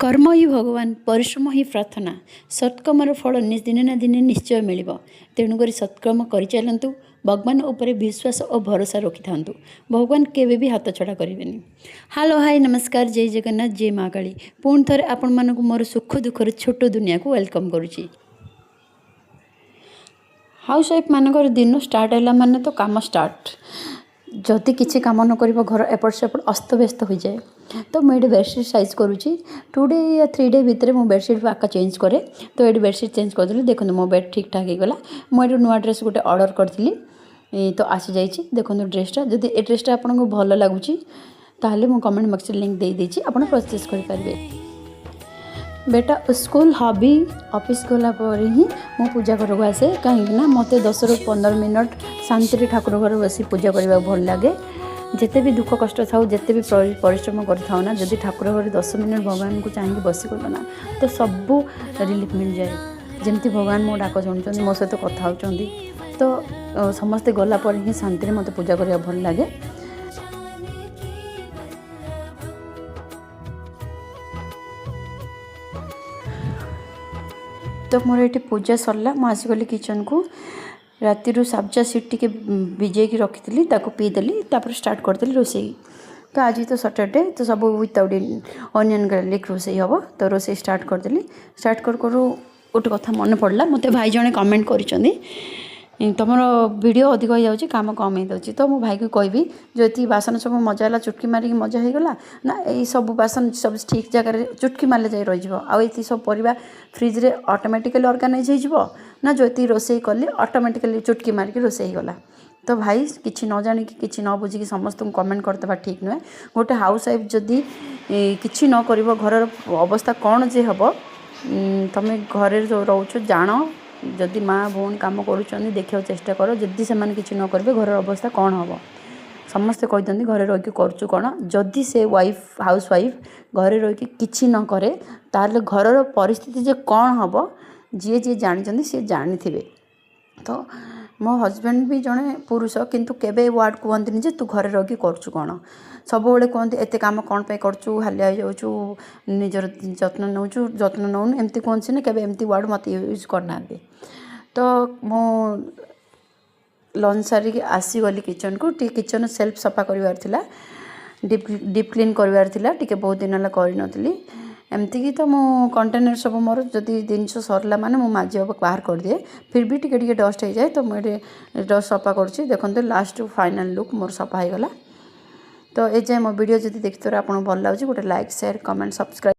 କର୍ମ ହିଁ ଭଗବାନ, ପରିଶ୍ରମ ହିଁ ପ୍ରାର୍ଥନା। ସତ୍କର୍ମର ଫଳ ଦିନେ ନା ଦିନେ ନିଶ୍ଚୟ ମିଳିବ। ତେଣୁକରି ସତ୍କର୍ମ କରିଚାଲନ୍ତୁ। ଭଗବାନ ଉପରେ ବିଶ୍ୱାସ ଓ ଭରସା ରଖିଥାନ୍ତୁ। ଭଗବାନ କେବେ ବି ହାତ ଛଡ଼ା କରିବେନି। ହ୍ୟାଲୋ, ହାଇ, ନମସ୍କାର, ଜୟ ଜଗନ୍ନାଥ, ଜୟ ମା କାଳୀ। ପୁଣି ଥରେ ଆପଣମାନଙ୍କୁ ମୋର ସୁଖ ଦୁଃଖର ଛୋଟ ଦୁନିଆକୁ welcome କରୁଛି। ହାଉସ୍ ୱାଇଫ୍ ମାନଙ୍କର ଦିନ ଷ୍ଟାର୍ଟ ହେଲା ମାନେ ତ କାମ ଷ୍ଟାର୍ଟ। ଯଦି କିଛି କାମ ନ କରିବ, ଘର ଏପଟ ସେପଟ ଅସ୍ତବ୍ୟସ୍ତ ହୋଇଯାଏ। ତ ମୁଁ ଏଇଠି ବେଡ଼ସିଟ୍ ସାଇଜ୍ କରୁଛି। 2 ଡେ ୟା 3 ଡେ ଭିତରେ ମୁଁ ବେଡ଼ସିଟ୍ ପାକା ଚେଞ୍ଜ କରେ। ତ ଏଇଠି ବେଡ଼ସିଟ୍ ଚେଞ୍ଜ କରିଦେଲି। ଦେଖନ୍ତୁ, ମୋ ବେଡ଼୍ ଠିକ୍ ଠାକ୍ ହେଇଗଲା। ମୁଁ ଏଇଠି ନୂଆ ଡ୍ରେସ୍ ଗୋଟେ ଅର୍ଡ଼ର କରିଥିଲି, ତ ଆସିଯାଇଛି। ଦେଖନ୍ତୁ ଡ୍ରେସ୍ଟା। ଯଦି ଏ ଡ୍ରେସ୍ଟା ଆପଣଙ୍କୁ ଭଲ ଲାଗୁଛି, ତାହେଲେ ମୁଁ କମେଣ୍ଟ ବକ୍ସରେ ଲିଙ୍କ୍ ଦେଇଦେଇଛି, ଆପଣ ପରଚେସ୍ କରିପାରିବେ। ବେଟା ସ୍କୁଲ, ହବି ଅଫିସ୍ ଗଲା ପରେ ହିଁ ମୁଁ ପୂଜା ଘରକୁ ଆସେ, କାହିଁକିନା ମୋତେ 10ରୁ 15 ମିନିଟ୍ ଶାନ୍ତିରେ ଠାକୁର ଘରେ ବସି ପୂଜା କରିବାକୁ ଭଲ ଲାଗେ। ଯେତେ ବି ଦୁଃଖ କଷ୍ଟ ଥାଉ, ଯେତେ ବି ପରିଶ୍ରମ କରିଥାଉ ନା, ଯଦି ଠାକୁର ଘରେ 10 ମିନିଟ୍ ଭଗବାନଙ୍କୁ ଚାହିଁକି ବସିଗଲ ନା, ତ ସବୁ ରିଲିଫ୍ ମିଳିଯାଏ। ଯେମିତି ଭଗବାନ ମୋ ଡାକ ଶୁଣୁଛନ୍ତି, ମୋ ସହିତ କଥା ହେଉଛନ୍ତି। ତ ସମସ୍ତେ ଗଲା ପରେ ହିଁ ଶାନ୍ତିରେ ମୋତେ ପୂଜା କରିବାକୁ ଭଲ ଲାଗେ। ତ ମୋର ଏଠି ପୂଜା ସରିଲା। ମୁଁ ଆସିଗଲି କିଚେନ୍କୁ। ରାତିରୁ ସାବଜା ସିଡ୍ ଟିକେ ଭିଜେଇକି ରଖିଥିଲି, ତାକୁ ପିଇଦେଲି। ତାପରେ ଷ୍ଟାର୍ଟ କରିଦେଲି ରୋଷେଇ। ତ ଆଜି ତ ସଟରଡେ, ତ ସବୁ ୱିଥାଉଟ୍ ଅନିଅନ୍ ଗାର୍ଲିକ୍ ରୋଷେଇ ହେବ। ତ ରୋଷେଇ ଷ୍ଟାର୍ଟ କରିଦେଲି। ଷ୍ଟାର୍ଟ କରୁ କରୁ ଗୋଟେ କଥା ମନେ ପଡ଼ିଲା। ମୋତେ ଭାଇ ଜଣେ କମେଣ୍ଟ କରିଛନ୍ତି, "ତମର ଭିଡ଼ିଓ ଅଧିକ ହେଇଯାଉଛି, କାମ କମ୍ ହେଇଯାଉଛି।" ତ ମୁଁ ଭାଇକୁ କହିବି, ଯେଉଁ ଏତିକି ବାସନ ସବୁ ମଜା ହେଲା, ଚୁଟକି ମାରିକି ମଜା ହେଇଗଲା ନା, ଏଇ ସବୁ ବାସନ ସବୁ ଠିକ୍ ଜାଗାରେ ଚୁଟକି ମାରିଲେ ଯାଇ ରହିଯିବ? ଆଉ ଏତିକି ସବୁ ପରିବା ଫ୍ରିଜ୍ରେ ଅଟୋମେଟିକାଲି ଅର୍ଗାନାଇଜ୍ ହେଇଯିବ ନା, ଯେଉଁ ଏତିକି ରୋଷେଇ କଲି, ଅଟୋମେଟିକାଲି ଚୁଟକି ମାରିକି ରୋଷେଇ ହେଇଗଲା? ତ ଭାଇ, କିଛି ନ ଜାଣିକି, କିଛି ନ ବୁଝିକି ସମସ୍ତଙ୍କୁ କମେଣ୍ଟ କରିଦେବା ଠିକ୍ ନୁହେଁ। ଗୋଟେ ହାଉସ୍ ୱାଇଫ୍ ଯଦି କିଛି ନ କରିବ, ଘରର ଅବସ୍ଥା କ'ଣ ଯେ ହେବ? ତମେ ଘରେ ଯେଉଁ ରହୁଛ ଜାଣ। ଯଦି ମା ଭଉଣୀ କାମ କରୁଛନ୍ତି, ଦେଖିବାକୁ ଚେଷ୍ଟା କର। ଯଦି ସେମାନେ କିଛି ନ କରିବେ, ଘରର ଅବସ୍ଥା କ'ଣ ହେବ? ସମସ୍ତେ କହିଛନ୍ତି, ଘରେ ରହିକି କରୁଛୁ କ'ଣ? ଯଦି ସେ ୱାଇଫ୍, ହାଉସ୍ ୱାଇଫ୍ ଘରେ ରହିକି କିଛି ନ କରେ, ତାହେଲେ ଘରର ପରିସ୍ଥିତି ଯେ କ'ଣ ହେବ, ଯିଏ ଯିଏ ଜାଣିଛନ୍ତି ସିଏ ଜାଣିଥିବେ। ତ ମୋ ହଜବେଣ୍ଡ ବି ଜଣେ ପୁରୁଷ, କିନ୍ତୁ କେବେ ଏ ୱାର୍ଡ଼ କୁହନ୍ତିନି ଯେ ତୁ ଘରେ ରହିକି କରୁଛୁ କ'ଣ। ସବୁବେଳେ କୁହନ୍ତି, ଏତେ କାମ କ'ଣ ପାଇଁ କରୁଛୁ, ହାଲିଆ ହେଇଯାଉଛୁ, ନିଜର ଯତ୍ନ ନେଉଛୁ, ଯତ୍ନ ନେଉନୁ, ଏମିତି କୁହନ୍ତି ସିନା, କେବେ ଏମିତି ୱାର୍ଡ଼ ମୋତେ ୟୁଜ୍ କରିନାହାନ୍ତି। ତ ମୁଁ ଲଞ୍ଚ ସାରିକି ଆସିଗଲି କିଚେନ୍କୁ। ଟିକେ କିଚେନ୍ ସେଲ୍ଫ ସଫା କରିବାର ଥିଲା, ଡିପ୍ ଡିପ୍ କ୍ଲିନ୍ କରିବାର ଥିଲା ଟିକେ, ବହୁତ ଦିନ ହେଲା କରିନଥିଲି। ଏମିତିକି ତ ମୁଁ କଣ୍ଟେନର୍ ସବୁ ମୋର ଯଦି ଜିନିଷ ସରିଲା ମାନେ ମୁଁ ମାଜିବାକୁ ବାହାର କରିଦିଏ। ଫିର୍ ବି ଟିକେ ଟିକେ ଡଷ୍ଟ ହେଇଯାଏ। ତ ମୁଁ ଏଠି ଡଷ୍ଟ ସଫା କରୁଛି। ଦେଖନ୍ତୁ, ଲାଷ୍ଟ ଫାଇନାଲ୍ ଲୁକ୍ ମୋର ସଫା ହେଇଗଲା। ତ ଏ ଯାଏଁ ମୋ ଭିଡ଼ିଓ ଯଦି ଦେଖିଥିବାରୁ ଆପଣଙ୍କୁ ଭଲ ଲାଗୁଛି, ଗୋଟେ ଲାଇକ୍, ସେୟାର, କମେଣ୍ଟ, ସବସ୍କ୍ରାଇବ୍।